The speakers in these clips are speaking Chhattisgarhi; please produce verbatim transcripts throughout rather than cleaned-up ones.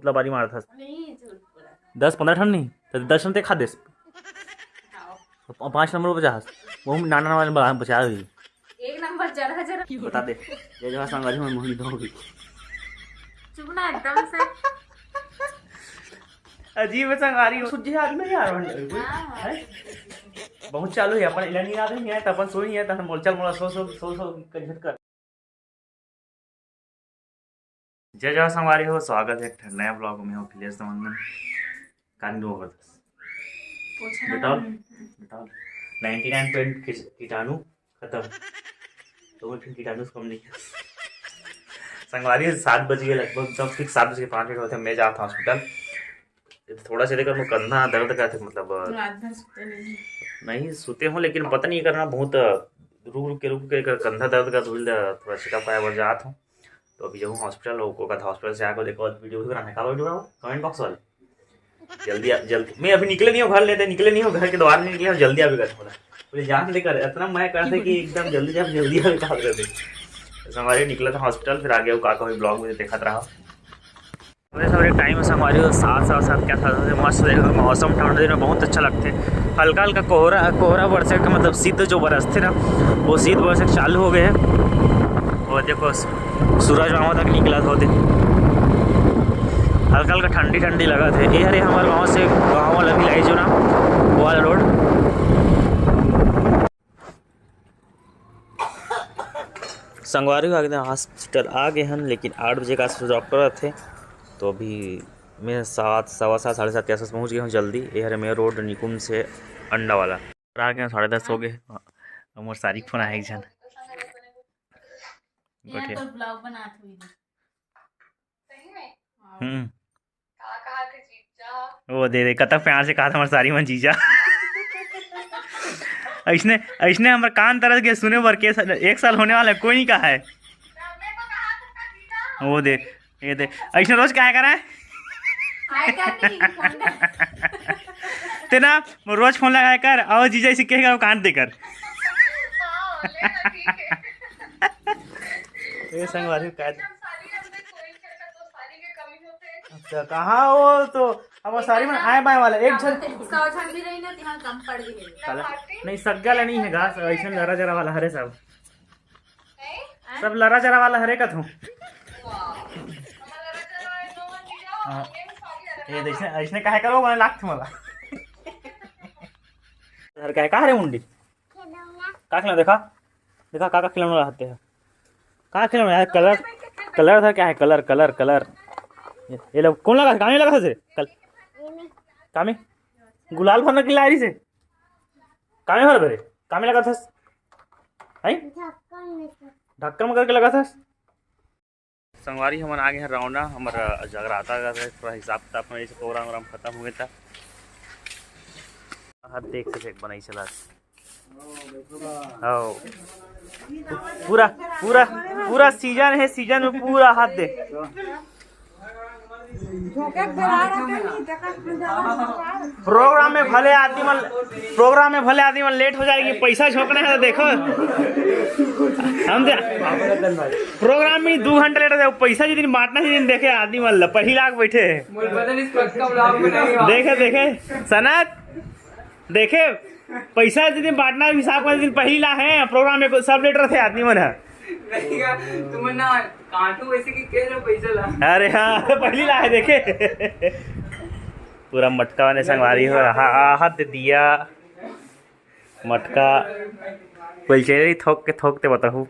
मतलब बारी मारत हस। नहीं, झूठ बोला। दस पंद्रह ठन नहीं, तो दस ठन ते खा देस। हाँ। तो प-, पाँच नंबर बचा हस। वो नाना नाना वाले बचा भी। एक नंबर जरा जरा। बता दे। जय जोहार संगवारी हो, मैं मोहित होगी। चुप ना एकदम से। अजीब है संगवारी हो। सुझे आदमी यार, हाँ, हाँ। है? बहुत चालू है, अपन इला नहीं आते हैं, तो अपन सोई है, तो हम बोल, "चल मोला सो, सो, सो, सो, कर, कर।" जय जोहार संगवारी हो, स्वागत है एक ठन नया vlog में, अखिलेश दमंगन। कान दो कर दस। पोछा ना डेटॉल, करूँ। डेटॉल। नाइंटी नाइन पॉइंट किस-, कीटाणु खत्म। तो मैं फिर कीटाणु से कम नहीं है। संगवारी, सात बज गए लगभग, एकदम ठीक सात बज के पाँच मिनट होते, मैं जाता हूँ हॉस्पिटल। थोड़ा सा देखकर मैं कंधा दर्द का थे, मतलब, रात भर सोते नहीं। नहीं सोते हो, लेकिन पता नहीं करना बहुत रुक रुक के, रुक के कर कंधा दर्द का धुल थोड़ा चेकअप कराए बर जात हूँ। तो अभी जाऊँ हॉस्पिटल, ओकर बाद हॉस्पिटल से आके देखो, वीडियो भी बनाना है, का वीडियो बनाओ, कमेंट बॉक्स वाले। जल्दी आ, जल्दी। मैं अभी निकले नहीं हूँ घर लेते, निकले नहीं हूँ घर के द्वार में निकले हूँ, जल्दी आवे घर बोला। बोले, "जान दे कर, इतना मैं करते कि एकदम जल्दी जा, जल्दी आवे का करते।" तो संगवारी निकला था हॉस्पिटल, फिर आगे का कोई ब्लॉग में देखत रहा। अरे संगवारी, टाइम है संगवारी हो, सात, साढ़े सात, क्या था, मस्त देखो, मौसम ठंड दिन में बहुत अच्छा लगता है। हल्का हल्का कोहरा, कोहरा बरसे के मतलब शीत जो बरसते ना, वो शीत बरसे के चालू हो गए है। वो देखो, सूरज मामा तक निकला था, वो देखो, हल्का हल्का ठंडी ठंडी लगा थे। ये हरे हमारे गाँव से, गाँव वाला भी लाई जो ना, वो वाला रोड। संगवारी हो, आगे हॉस्पिटल आ गए हन, लेकिन आठ बजे के आसपास डॉक्टर आथे। तो अभी मैं सात, सवा सात, साढ़े सात के आसपास पहुँच गए हूँ जल्दी। ये हरे मेन रोड निकुम से अंडा वाला। आ गए, साढ़े दस हो गए। मोर सारी फोन आए एक झन। यहाँ गोठिया। तो ब्लॉग बनात हुई। सही में? हाँ। हम्म। का कहा थे जीजा? वो दे दे, कतक प्यार से कहा था हमारे सारी मन जीजा। ऐसने, ऐसने हमर कान तरस गए सुने बर के सा-, एक साल होने वाला है, कोई नहीं कहा है। वो दे, ये दे, ऐसने रोज कहा करा है? आए क्या नहीं, फोन में। तेना रोज फोन लगाया कर, आओ जीजा इसे कहेगा वो कान देकर। हाँ, ले ना, ठीक है। ये संगवारी का अच्छा, कहाँ वो तो अब सारी मन आए बाएं वाला, एक झन। सौ झन भी रही ना, तिहां कम पड़ गई है। काला? नहीं, सग्गा ला नहीं है घास, ऐसन जरा जरा वाला हरे सब। नहीं? सब लरा जरा वाला हरे कथों। वाह। हाँ। ये देखने, ऐसने काहे करो, मैं लाख तुम्हारा। हर काहे, कहाँ रे मुंडी? का खिलौना देखा? देखा, का, का खिलौना रहते हैं? का खिलौना यार? कलर, कलर था क्या है? Colour, colour, colour. ये, ये लोग कौन लगा था? कामे लगा था से? कल, कामे? गुलाल भरने के लिए आ रही से? कामे भर भरे? कामे लगा था? हैं? ढक्कन में करके लगा था? संगवारी हमन आगे हैं रौना, हमर जगराता का थोड़ा हिसाब किताब में जैसे प्रोग्राम वोग्राम खत्म हुए था। हाँ, देख से देख बनाई चला। हाँ। पूरा, पूरा, पूरा सीजन है, सीजन में पूरा हाथ दे। प्रोग्राम में भले आदमी मन, प्रोग्राम में भले आदमी मन लेट हो जाएगी, पैसा झोंकना है तो देखो। हम दे-, प्रोग्राम में दू घंटा लेट हो जाए, पैसा जिस दिन बांटना, जिस दिन देखे आदमी मन ला, पहली लाख बैठे हैं। देखे, देखे, सनत, देखे, पैसा जिस दिन बांटना हिसाब का, जिस दिन पहली ला है, प्रोग्राम में सब लेट रहते आदमी मन है। नहीं यार, तुम ना काटू वैसे कि कह रहे हो पैसा ला। अरे हाँ, पहली ला है, देखे। पूरा मटका वाले संगवारी हो, हा-, हाथ दे दिया। मटका, कुलचेरी थोक के, थोक के बताहू।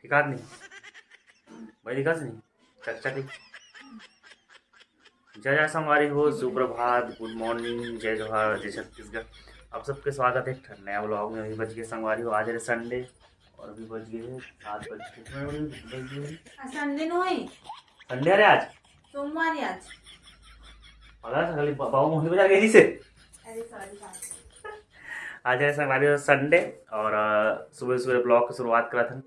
ठीक आदमी भाई, दिखा नहीं? चकचक ही। जय जय संगवारी हो, सुप्रभात, गुड मॉर्निंग, जय जोहार, जय छत्तीसगढ़। आप सबके स्वागत है एक ठन नया व्लॉग में। अभी बज गए संगवारी हो, आज है संडे और अभी बज गए हैं सात बज के, कितने बज गए? बज गए? आज संडे नो है। संडे अरे आज? सोमवार है आज। पता है, खाली बा-, बाबू मोहन बाजार गई से। अरे सॉरी, सॉरी। आज है संगवारी हो संडे और, अ, सुबह सुबह व्लॉग की शुरुआत करा था।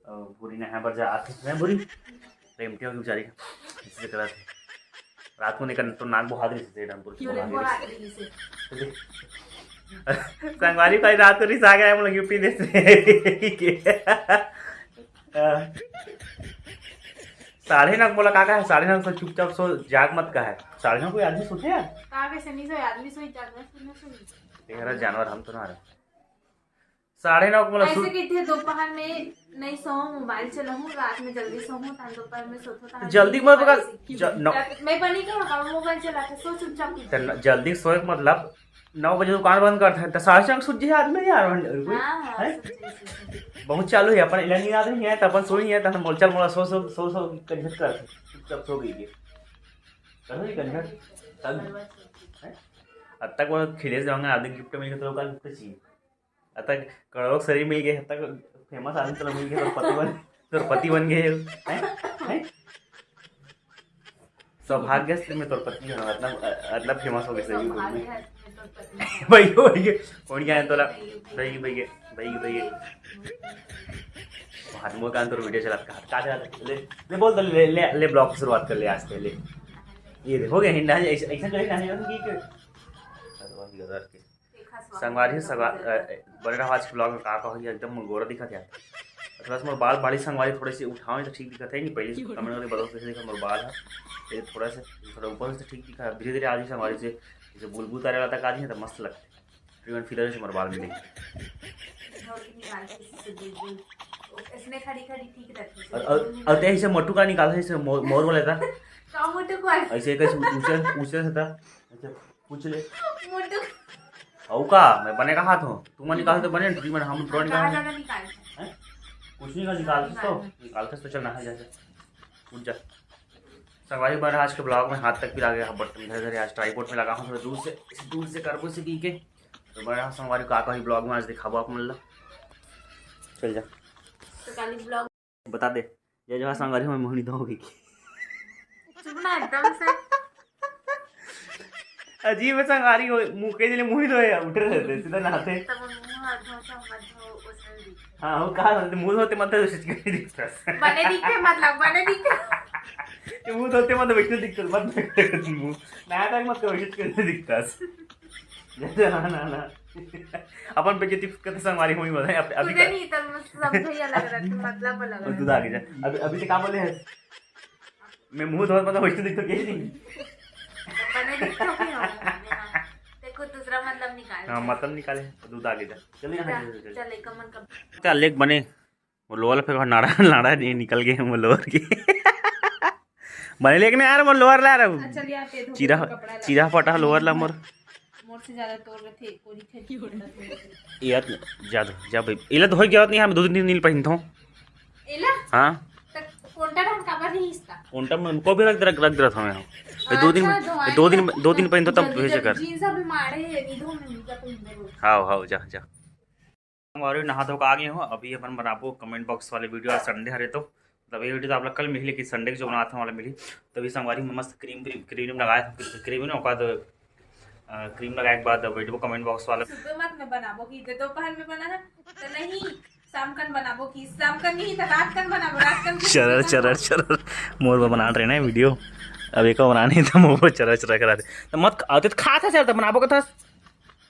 अ, भूरी नहाए बर जा आथे। मैं भूरी, रेमटिया की बेचारी का इससे करा थे। रात को निकल तो नाक बुहा दे से डमपुर की क्यों रे, बुहा दे बुहा से। दे से। संगवारी भाई रात को रिसा गया हम लोग यूपी देश में। अ, साढ़े नौ के बोला, का कहे? साढ़े नौ के चुपचाप सो, जाग मत कहे। साढ़े नौ कोई आदमी सोते यार? का कइसे नहीं सोए आदमी? सोई जाग, सोई, सोई। तेरा जानवर, हम तो ना रहे। साढ़े नौ के बोला ऐसे सो- कहिथे, "दोपहर में नहीं सोहूं, मोबाइल चलाहूं, रात में जल्दी सोहूं, तान दोपहर में सोथो, तान जल्दी मत पकड़, ज-, नौ- रात में बनी के हम मोबाइल चला के सो चुपचाप।" त न-, जल्दी सोए के मतलब नौ बजे दुकान बंद करथे, त साढ़े चार के सूत जे आदमी यार, हाँ, हाँ, हैं? सच्ची, सच्ची। बहुत चालू हे, अपन इला नींद आत नहीं हे, त अपन सोई हे, त हम बोल, "चल, मोला सो, सो, सो, सो, कंझट कर, चुपचाप सो गई के।" कर रही कंझट? तब, हैं? अब तक वो खिलेश देवांगन आदि गिफ्ट मिल के तो लोग गिफ्ट चाहिए। अब तक करोड़ों शरीर मिल गए, अब तक फेमस आदमी तो मिल गए, तो पति बन, तो पति बन गए, हैं? हैं? सौभाग्य से मैं तोर पति हूँ, मतलब, अ, मतलब फेमस हो गए सही में। सौभाग्य है, मैं तोर पति हूँ। भाई, भाई, कौन क्या है तोला? भाई, भाई, भाई, भाई, भाई। हाथ मुंह कान तोर वीडियो चलात का, का चलात? ले, ले बोल तो ले, ले, ले ब्लॉग की शुरुआत कर ले आज से, ले। ये देखो, ये हिंडा ऐसे, ऐसे करे ना, ये की के? संगवारी, संगवा-, अ, अ, बने रहो आज के ब्लॉग में, का कहोगे, एकदम गोरा दिखत यार। थोड़ा सा मोर बाल बाड़ी संगवारी थोड़े से उठाओ तो ठीक दिखत है, नहीं पहले से कमेंट करके बताओ कैसे दिखा मोर बाल है। ये थोड़ा सा, थोड़ा ऊपर से ठीक दिखा है, धीरे धीरे आज ही संगवारी से जैसे बुलबुल तारे वाला तक आ रही है तो मस्त लगता है। ट्रीटमेंट फिलर से मोर बाल मिले। इसने खड़ी खड़ी ठीक रखी। और, और, और ते ऐसे मोटू का निकाल है, ऐसे मोर, मोर वाले था। का मोटू को? ऐसे कैसे ऊंचे, ऊंचे से था। अच्छा, पूछ ले। मोटू। अउ का? मैं बने कहा था। तू मन निकाल तो बने, ट्रीटमेंट हम ड्रॉ कहाँ निकाल। ज्यादा निकाल? हैं? कुछ नहीं निकाल, निकाल तो। निकाल। निकाल के तो चल नहा जा, जा। उठ जा। संगवारी बन आज के ब्लॉग में हाथ तक पिला गया, बर्तन धरे धरे आज ट्राइपॉड में लगा हूँ, थोड़ा दूर से, इसे दूर से करबो से की के। तो बड़ा संगवारी का कही ब्लॉग में आज दिखाबो आप मन ला। चल जा। तो काली ब्लॉग बता दे, जय जोहार संगवारी हो, मैं मोहिनी धोबी की। चुप ना एकदम से। अजीब है संगवारी हो, मुंह के लिए मोहित होए, उठ रहे थे, सीधा नहाते। तब मुंह हाथ धो, सब मत धो, उसमें भी। हाँ, वो कहा था, मुंह धोते मत, तो कुछ नहीं दिखता। बने दिखे, मतलब, बने दिखे। ये मुंह धोते मत, वैसे दिखता, मत मुंह। नया टाइम मत करो, वैसे कैसे दिखता। ना, ना, ना। अपन बेइज्जती करते संगवारी होई बताए, अभी, अभी तुझे का नहीं, तब समझो ये लग रहा है, मतलब लग रहा है। तू तो आगे जा। अभी, अभी तो क्या बोले हैं? मैं मुंह धोत मतलब वैसे दिख तो कहीं नहीं। बने दिख तो भी हो, हाँ। देखो, दूसरा मतलब निकाल। हाँ, मतलब निकाले, दूध आगे जा। चल, यहाँ जा, चल, चल। चल, एक मन का। चल, एक बने। वो लोअर पे नाड़ा, नाड़ा नहीं निकल गए, वो लोअर की। बने लेकिन यार, वो लोअर ला रहा हूँ। चल, यार, दे दो, चीरा, कपड़ा ला। चीरा फटा लोअर ला मोर। मोर से ज्यादा तोर रथे, कोरी थे। यार, ज्यादा, जा भाई। इला तो हो गया, नहीं, हम दो दिन नील पहनता हूँ। एला? हाँ। त कोंटा ढंग काबर नहीं इसका? कोंटा में को भी रख दे, रख, रख दे रहा था मैं। ये दो दिन, अच्छा, धोआ दो दिन, नहीं दो दिन पहन तो तब जल्दी, भेजे जल्दी कर। जींस अभी मारे है, नहीं धो, मैं नहीं जा, कोई नहीं धो। हाँ, हाँ, जा, जा। संगवारी नहा धो के आ गए हो, अभी अपन बनाबो कमेंट बॉक्स वाले वीडियो। आज संडे हरे तो, मतलब ये वीडियो तो आप लोग कल मिली, लेकिन संडे के जो बनाते हैं वाला मिली। तभी संगवारी में मस्त क्रीम, क्रीम, क्रीम लगाए थे, क्रीम ने ओका तो, अ, क्रीम लगाए के बाद वीडियो कमेंट बॉक्स वाला। सुबह मत में बनाबो की, तो दोपहर में बना है तो नहीं, शाम कन बनाबो की, शाम कन नहीं तो रात कन बनाबो, रात कन फिर चरर, सुबह कन चरर, बनाबो। चरर। मोर बर बना रहे ना वीडियो, अब एक बनाने तो मोर चरर, चरर करा दे। तो मत आते तो खा था चल, तो बनाबो का था।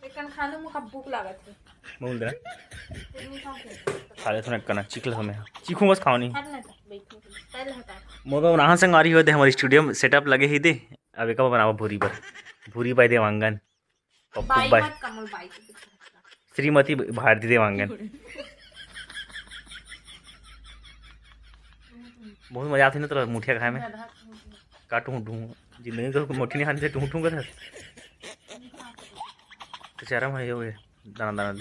एक कन खा लो, मुका भूख लागत है। बोल दे। फिर नहीं खाऊंगी। खा ले थोड़ा कना, चीख ले हमें। चीखूं बस, खाओ नहीं। हट ना जा, बैठ नहीं, पहले हटा। मोर बर बनाहन संगवारी हो दे, हमारी स्टूडियो में सेटअप लगे ही दे। अब एक बनाबो भूरी बर। भूरी पाई देवांगन। पप्पू बाई बाई। मत कमल बाई को दिखा। श्रीमती भारती देवांगन। बहुत मजा आती ना तोला मुठिया खाए में। ज्यादा टूं टूं। का टूं टूं? जिंदगी में तो मुठी नहीं खानी से टूं टूं करे। तो चेहरा में ये हुए, दाना दाना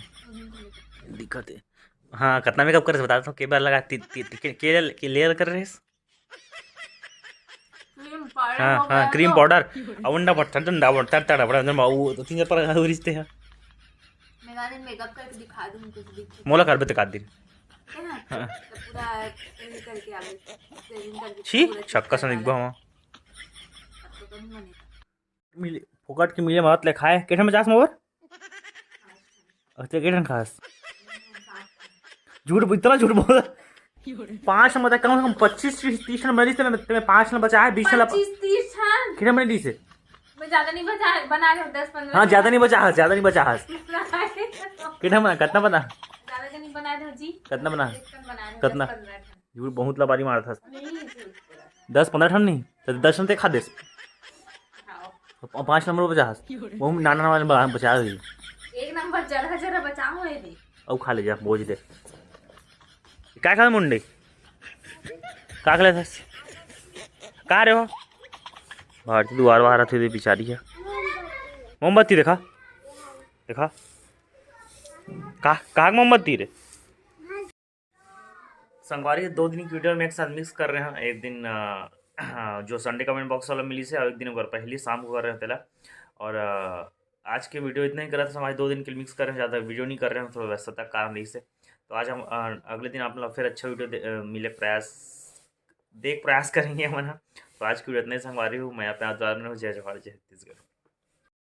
दिखत है। हाँ, कितना मेकअप करे बता तो, के बार लगा, ति-, ति-, ति-, के, के, के लेयर कर रहे हैं? क्रीम पाउडर हाँ, हो हाँ, गया क्रीम तो। पाउडर। अवंडा बट ठंडा बट तड़ तड़ बड़ा अंदर वो तो तीन पर हो रिश्ते हैं। मैं गाने मेकअप करके दिखा दूँ, कुछ दिखे। मोला करबे तो का दिन। है ना? हाँ। तो पूरा यही करके आ गई। सेविंग करके छी, पूरा छक्का सा निकबा हवा। अब तो कहीं मने। मिले, फोकट के मिले मत ले खाए। केठन में जास मोर? अच्छा, केठन खास? झूठ, इतना झूठ बोल। पाँच नंबर तक कम से कम पच्चीस, तीस, तीस नंबर से मैं, मैं पाँच नंबर बचा है, बीस नंबर। पच्चीस, तीस छन। केठन में दी से? मैं ज्यादा नहीं बचा, बना रहे हो दस पन्द्रह हाँ, ठन। ज्यादा नहीं बचा है, ज्यादा नहीं बचा है। नहीं। केठन बना, कितना बना? ज्यादा का नहीं बना रहे हो जी। कितना बना? एक ठन बना रहे हो, कितना? दस पन्द्रह ठन। झूठ बहुत लबारी मारा था। नहीं, झूठ बोला। दस पन्द्रह ठन नहीं, तो दस ठन ते खा देस। हाँ। पाँच नंबर बचा हस, वो नाना वाले बचा, बचा दे। एक नंबर जरा जरा बचाओ ये भी। अब खा ले जा, बोझ दे। का खा मुंडे? का खा ले? का रे हो? भारती दुआर बाहर आती हुई बिचारी है। मोमबत्ती देखा, देखा, का, का मोमबत्ती रे? संगवारी, दो दिन की वीडियो में एक साथ मिक्स कर रहे हैं। एक दिन अ, जो संडे कमेंट बॉक्स वाला मिली से, और एक दिन ओकर पहली शाम को कर रहे हैं तेला। और अ, आज के वीडियो इतना ही करा था, संगवारी, दो दिन के मिक्स कर रहे हैं, ज़्यादा वीडियो नहीं कर रहे हैं, थोड़ा व्यस्तता के कारण रही से। तो आज हम अ, अगले दिन आप लोग फिर अच्छा वीडियो दे, अ, मिले प्रयास देख प्रयास करेंगे हम, है ना। तो आज की वीडियो इतना ही, संगवारी हो। मैं अपने आप द्वारा में हूँ। जय जोहार, जय छत्तीसगढ़।